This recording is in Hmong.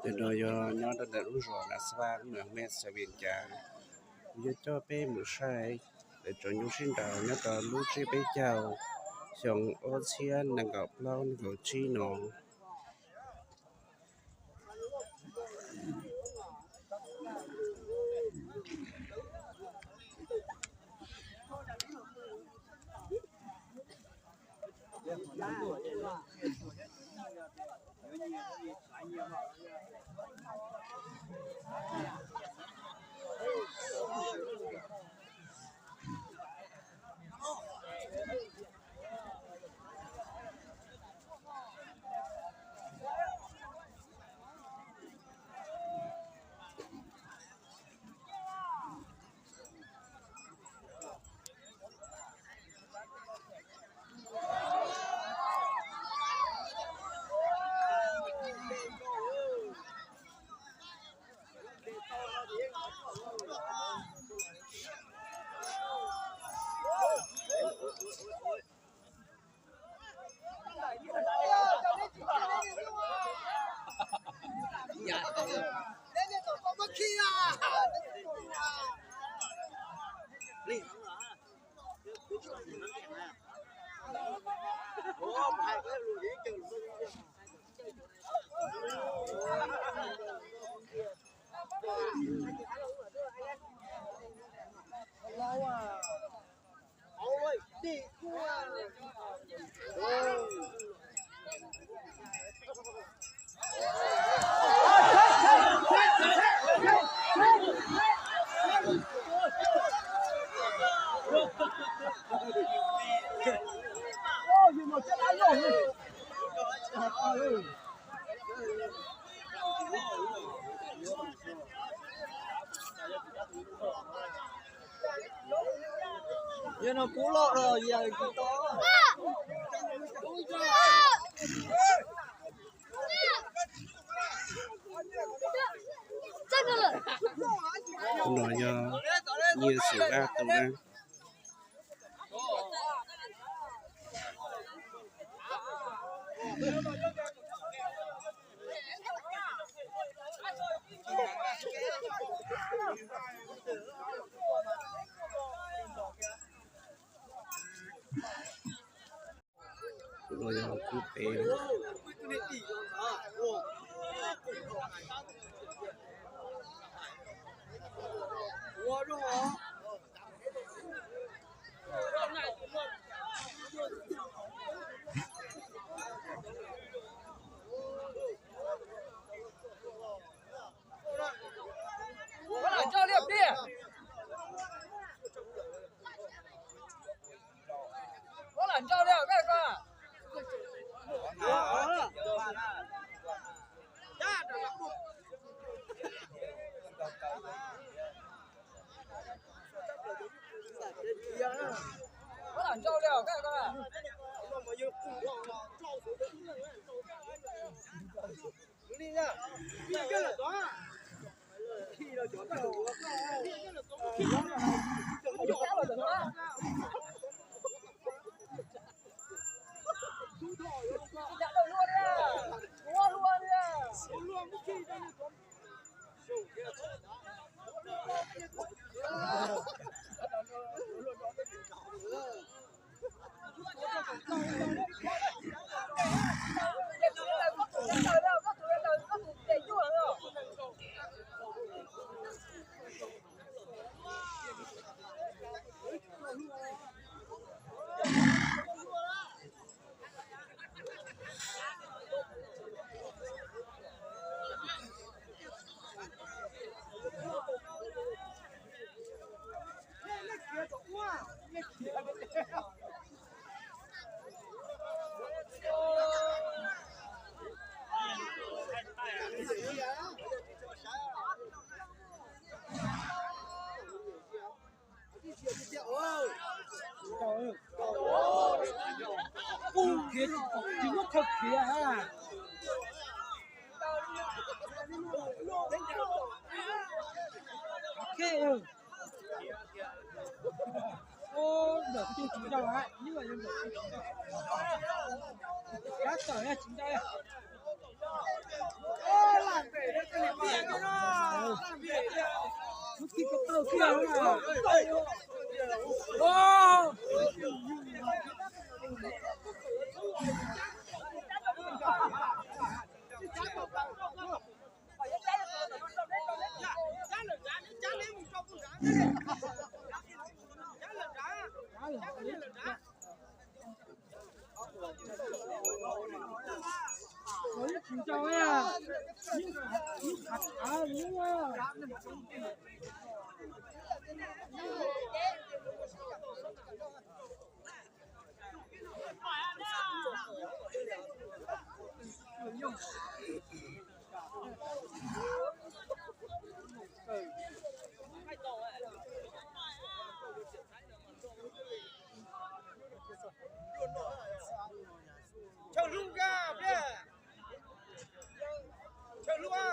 Ntawm no yog nyob rau ntawm lub zos Las Xas Vaj, lub nram me Xav Vias Cas. Kuv yuav coj peb mus saib daim tsoom nyuj sib nraus nyob rau lub tsiab peb caug xyoo ob txhiab nees nkaum plaub nees nkaum tsib no. Yog no kuv loj los yog tsis tau. No yog nyiaj xim dab tu na. Tus no yog kub pem. Tsis muab thawj khiav ha. Ntawm kuv tsis nrau, ib yam li ntawm kuv tsis nrau. Kab tawm tsis nrau. Chaw hlub kab pliag. Chaw hlub a.